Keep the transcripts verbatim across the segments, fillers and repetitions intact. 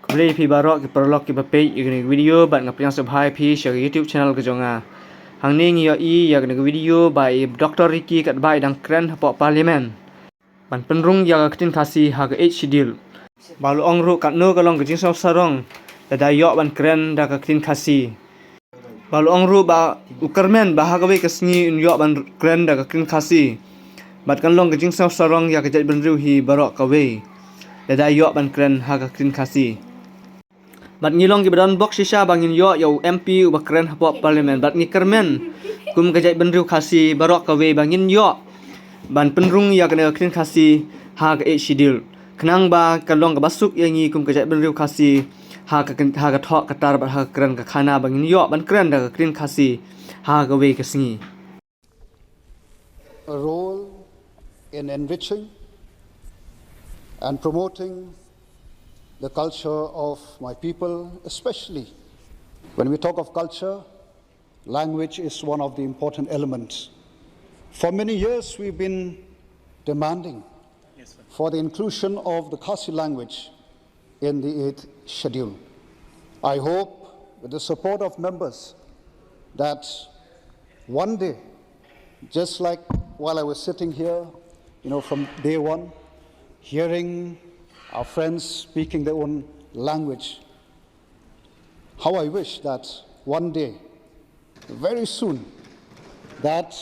Khublei phi baroh ki paralok ki ba peit ïa kane ka video bad nga pdiang sngewbha ïa phi sha ka YouTube channel ka jong nga. Hangne ngi ïohi ïa kane ka video ba i Doctor Ricky katba i dang kren hapoh Parliament ban pynrung ïa ka ktien Khasi ha ka Eighth Schedule. Ba la ong ruh katno ka long ka jingsngew sarong lada ïoh ban kren da ka ktien Khasi. Ba la ong ruh ba u kyrmen ba ha kawei ka sngi un ïoh ban kren da ka ktien Khasi. Bad kan long ka jingsngew sarong ïa ka jaitbynriew hi baroh kawei lada ïoh ban kren ha ka ktien Khasi. Bad ngi long kiba don bok shisha ba ngin ïoh ïa u M P uba kren hapoh Parliament. Bad ngi kyrmen kum ka jaitbynriew Khasi baroh kawei ba ngin ïoh ban pynrung ïa kane ka ktien Khasi ha ka Eighth Schedule. Khnang ba ka long kaba suk ïa ngi kum ka jaitbynriew Khasi ha ka, ha ka thoh ka tar bad ha ka kren ka khana ba ngin ïoh ban kren da ka ktien Khasi ha kawei ka sngi. A role in enriching and promoting the culture of my people, especially when we talk of culture, language is one of the important elements. For many years, we've been demanding for the inclusion of the Khasi language in the Eighth Schedule. I hope, with the support of members, that one day, just like while I was sitting here, you know, from day one, hearing our friends speaking their own language, how I wish that one day, very soon, that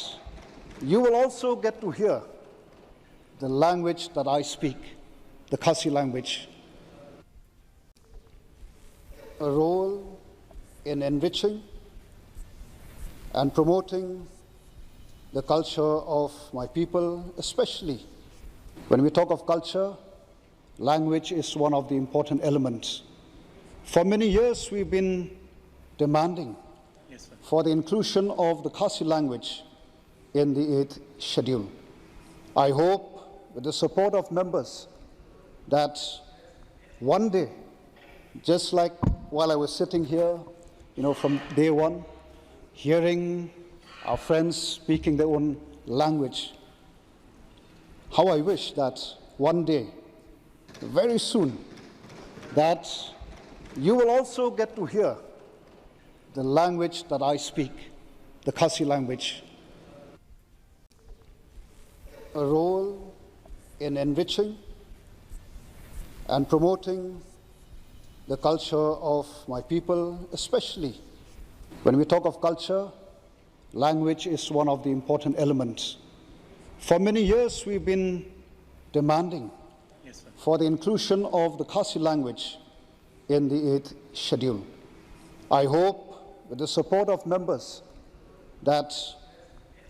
you will also get to hear the language that I speak, the Khasi language. A role in enriching and promoting the culture of my people, especially when we talk of culture, language is one of the important elements. For many years, we've been demanding for the inclusion of the Khasi language in the Eighth Schedule. I hope, with the support of members, that one day, just like while I was sitting here, you know, from day one, hearing our friends speaking their own language, how I wish that one day, very soon, that you will also get to hear the language that I speak, the Khasi language. A role in enriching and promoting the culture of my people, especially when we talk of culture, language is one of the important elements. For many years, we've been demanding for the inclusion of the Khasi language in the Eighth Schedule. I hope, with the support of members, that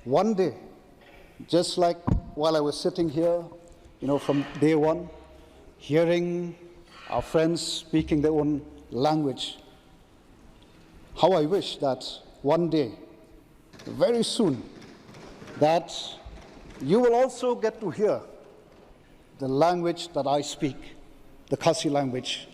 one day, just like while I was sitting here, you know, from day one, hearing our friends speaking their own language, how I wish that one day, very soon, that you will also get to hear the language that I speak, the Khasi language.